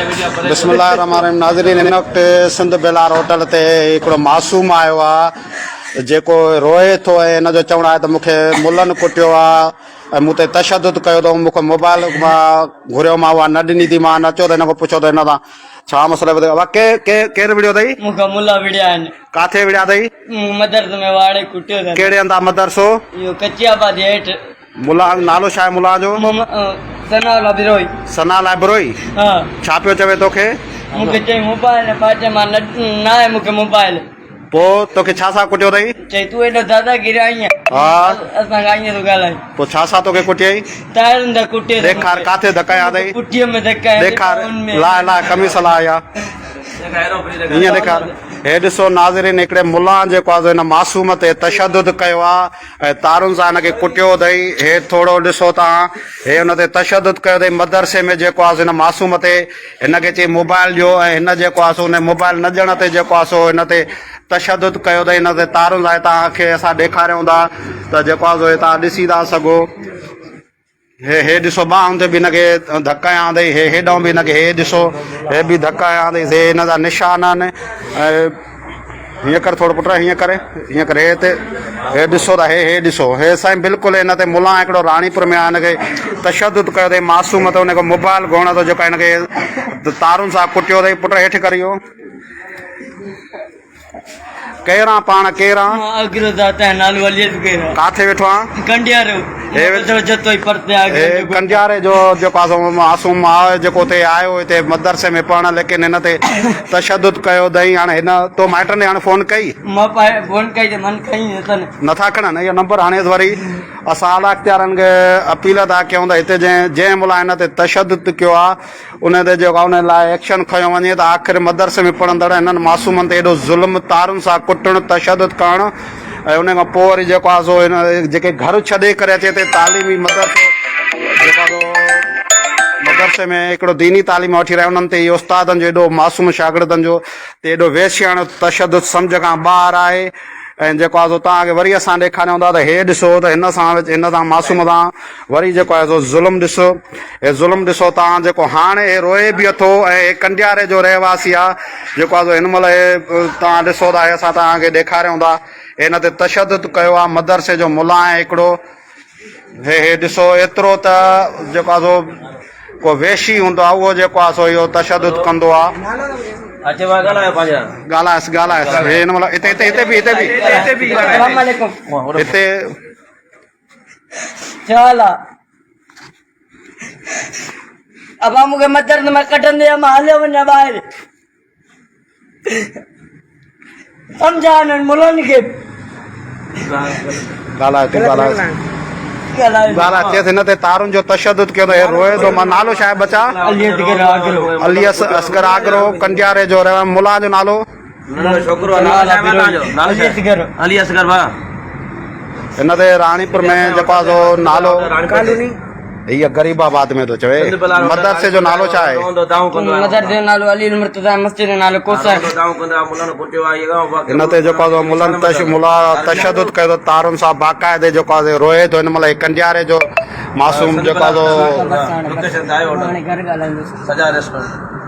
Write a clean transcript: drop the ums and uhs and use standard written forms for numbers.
بسم الله الرحمن الرحيم ناظرين هن وقت سنڌ بيلار هوٽل تي هڪڙو معصوم آيو آ جيڪو روئي ٿو ۽ هن جو چوڻ آهي ته مون کي ملن ڪٽيو آ ۽ مون تي تشدد ڪيو اٿئون مون کان موبائل مان گهريو مان اها نه ڏني ٿي مان اچو ته هن کان پڇو ته هن سان ڇا مسئلو آهي ابا ڪي ڪي ڪير وڙهيو اٿئي مون کان ملا وڙهيا آهن ڪاٿي وڙهيا اٿئي مون مدرسي ۾ واڙي ڪٽيو اٿن ڪهڙي هنڌ آ مدرسو اهو ڪچي آبادي هيٺ ملا نالو ڇا آهي ملا جو؟ محمد ثناء الله بروهي. ثناء الله بروهي؟ ها. ڇا پيو چوي توکي؟ مون کي چئي موبائل نه پاء چيم مان نه آهي مون کي موبائل. پوء توکي ڇا سان ڪٽيو اٿئي؟ چئي تون ايڏو داداگيري آهين ها. اسان کان ائين ٿو ڳالهائين. پوء ڇا سان توکي ڪٽيائين؟ ٽائرن تان ڪٽيو اٿس. ڏيکار ڪاٿي ڌڪ هنيا اٿئي؟ پٺيء ۾ ڌڪ هنيا اٿئي ڏيکار ٻانهن ۾. لاهه لاهه قميص لاهه اها. هيئن ڏيکار. هي ڏسو ناظرين هڪڙي ملان جيڪو آهي سو هن معصوم تي تشدد ڪيو آهي. ۽ تارن سان هن کي ڪٽيو اٿئي. هي ٿورو ڏسو تان هي ان تي تشدد ڪيو اٿئي مدرسي ۾ جيڪو آهي سو هن معصوم تي هن کي چئي موبائل ڏيو ۽ هن جيڪو آهي سو ان موبائل نه ڏيڻ تي جيڪو آهي سو هن تي تشدد ڪيو اٿئي هن تي تارن سان هتان کي اسان ڏيکاريون ٿا ته جيڪو آهي سو هي تان ڏسي ٿا سگهو. هي هي ڏسو ٻانهن تي به هن کي ڌڪ هنيا اٿئي هي هيڏانهن به هن کي هي ڏسو هي به ڌڪ هنيا اٿئي هي هن جا نشان آهن ۽ هيئن ڪر ٿورو پٽ هيئن ڪر هيئن ڪر هي هتي هي ڏسو ته هي هي ڏسو هي سائين بلڪل هن تي ملان هڪڙو راڻيپور ۾ آهي هن کي تشدد ڪيو اٿئي معصوم ته هن کي موبائل گهڻ ٿو جيڪو هن کي تارن سان ڪٽيو اٿئي پٽ هيٺ ڪر اهو ڪير آن پاڻ ڪير آن؟ مان اگرو ذات آهيان نالو علي اصغر آ. ڪاٿي ويٺو آن؟ ڪنڊيارو مدرسو جتوئي پرتي آ هي ڪنڊياري جو جيڪو آ سو معصوم آ جيڪو اتي آيو هتي مدرسي ۾ پڙهڻ ليڪن هن تي تشدد ڪيو اٿئي هاڻي هن تو مائٽن ڏي هاڻي فون ڪئي؟ مان فون ڪئي ته من کئي نه اٿن. نٿا کڻن اهو نمبر هڻيس وري اسان اعليٰ اختيارن کي اپيل ٿا ڪيون ته هتي جنهن جنهن ملا هن تي تشدد ڪيو آ ان تي جيڪو آهي ان لاء ايڪشن کنيو وڃي ته آخر مدرسي ۾ پڙهندڙ هنن معصومن تي ايڏو ظلم تارن سان ڪٽڻ تشدد ڪرڻ ۽ ان کان پوء وري جيڪو آهي سو هن جيڪي گهر ڇڏي ڪري اچي هتي تعليمي مدرسو جيڪو آهي سو مدرسي ۾ هڪڙو ديني تعليم وٺي رهيا انهن تي اهو استادن جو ايڏو معصوم شاگردن جو تي ايڏو وحشياڻو تشدد سمجهه کان ٻاهر آهي ۽ جيڪو آهي سو توهان کي وري اسان ڏيکاريون ٿا ته هي ڏسو ته هن سان هن سان معصوم سان وري جيڪو آهي سو ظلم ڏسو هي ظلم ڏسو تان جيڪو هاڻي هي روئي به اٿو ۽ هي ڪنڊياري جو رهواسي آ جيڪو آهي سو هن مهل هي توهان ڏسو ٿا هي اسان توهان کي ڏيکاريون ٿا هن تي تشدد ڪيو آ مدرسي جو ملا آهي هڪڙو هي هي ڏسو ايترو ته جيڪو آهي سو ڪو وحشي هوندو آ اهو جيڪو آهي سو اهو تشدد ڪندو آ ڳالهائس ڳالهائس هي هن مهل هتي هتي هتي به هتي به السلام عليڪم هتي ڇا حال آ ابا مون کي مدرسي مان ڪڍندي يا مان هليو وڃان ٻاهر سمجھا انهن ملن کي ڳالهاء تون ڳالهاء ڳالهاء چيس هن تي تارن جو تشدد ڪيو ته هي روئي ٿو مان نالو ڇا آهي ٻچا علي اصغر آگرو علي اصغر آگرو ڪنڊياري جو رهواسي ملان جو نالو ننڍو ڇوڪرو آ نالو ڇا آهي توهان جو نالو علي اصغر علي اصغر ڀا هن تي راڻيپور ۾ جيڪو آ سو نالو ڪالوني هي غريب آباد ۾ ٿو چوي مدرسي جو نالو ڇا آهي مدرسي جو نالو علي المرتضيٰ مسجد جو نالو ڪوثر هن تي جيڪو آ سو ملن تش ملا تشدد ڪيو ته تارن سان باقاعدي جيڪو آ سو روئي ٿو هن مهل هي ڪنڊياري جو معصوم جيڪو آ سو هاڻي گهر ڳالهائيندس سجا ريسٽورنٽ.